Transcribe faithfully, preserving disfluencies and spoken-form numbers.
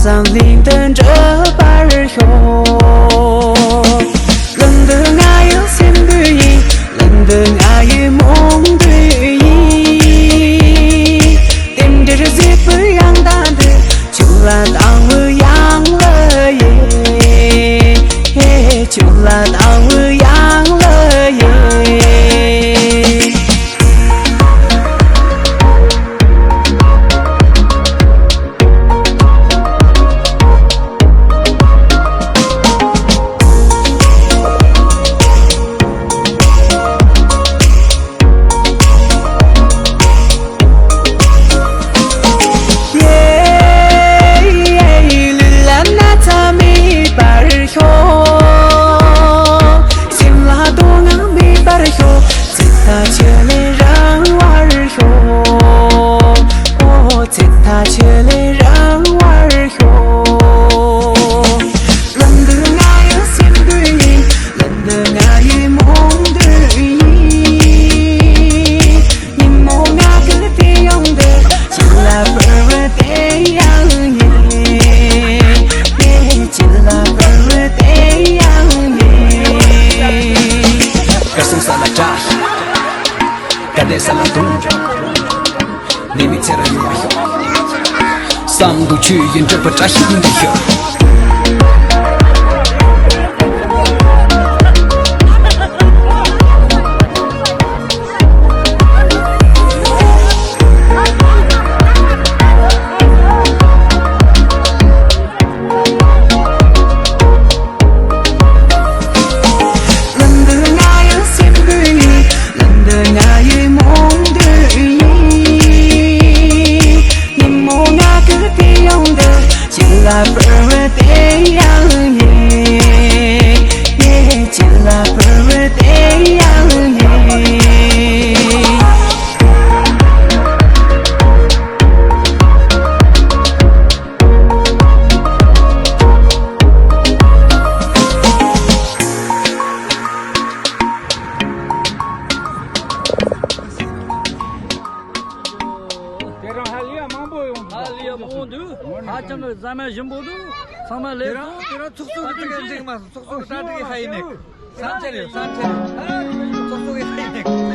འཛམ་གླིང་དུ་འགྲུབ་པར་ཤོག། ལམ་འདི་ང་ཡི་སེམས་འདུན་ཡིན། ལམ་འདི་ང་ཡི་རྨོངས་འདུན་ཡིན། རྟེན་འབྲེལ་གཟིགས་པའི་ཡང་ཟླ་འདི། ཁྱོད་ལ་དང་བའི་ཡང་ལ་ཡེ། ཁྱོད་ལ་དང་བའི་ཡང་ལ་ཡེ། ལུས་ལ་ན་ཚ་མེད་པར་ཤོག། སེམས་ལ་དོ་སྣང་མེད་པར་ཤོག། ཚེ་མཐའ་ཁྱོད་ལས་རིང་བར་ཤོག། ཨོ། ཚེ་མཐའ་ཁྱོད་ལས་རིང་བར་ཤོག། ལམ་འདི་ང་ཡི་སེམས་འདུན་ཡིན། ལམ་འདི་ང་ཡི་རྨོངས་འདུན་ཡིན། ཉིན་མོ་ང་གི་དེ་ཡོང་འདི། ཁྱེད་ལ་བར་བའི་དེ་ཡང་ཡིན། ཁྱེད་ལ་བར་བའི་དེ་ཡང་ཡིན། སྐར་སྲུང་ས་ལ་བཀྲ། སྐར་ལྡན་ས་ལ་དུང་། ནད་མེད་ཚེ་རིང་ཡོང་བར་ཤོག། བསམ་འདུན་ཆོས་ཡིན་འགྲུབ་པའི་བཀྲ་ཤིས་ཡིན་འགྲུབ་ཤོག། ལམ་འདི་ང་ཡི་སེམས་འདུན་ཡིན། ལམ་འདི་ང་ཡི་རྨོངས་འདུན་ཡིན། ཉིན་མོ་ང་གི་དེ་ཡོང་འདི། ཁྱེད་ལ་བར་བའི་དེ་ཡང་ཡིན། ཁྱེད་ལ་བར་བའི་དེ་ཡང་ཡིན། དེ་རིང་ཧ་ལས་ཡ་མང་པོ་ཡོང་འདུག་ཧ་ལས་ཡ་མང་པོ་འདུག་ཧ་ཅང་གི་ཟ་མ་ཞིམ་པོ་འདུག་ཚང་མ་ལེགས་སོང་། དེ་རིང་ཚོགས་གཙོ་གི་ཚིག་འགྲིག་མ་སོང་། ཚོགས་གཙོ་གི་གྲ་སྒྲིག་ཧ་ཡིན་ནས། བསམ་འཆར་ཡོད། བསམ་འཆར་ཡོད། ཚོགས་གཙོ་གི་ཧ་ཡིན་ནས།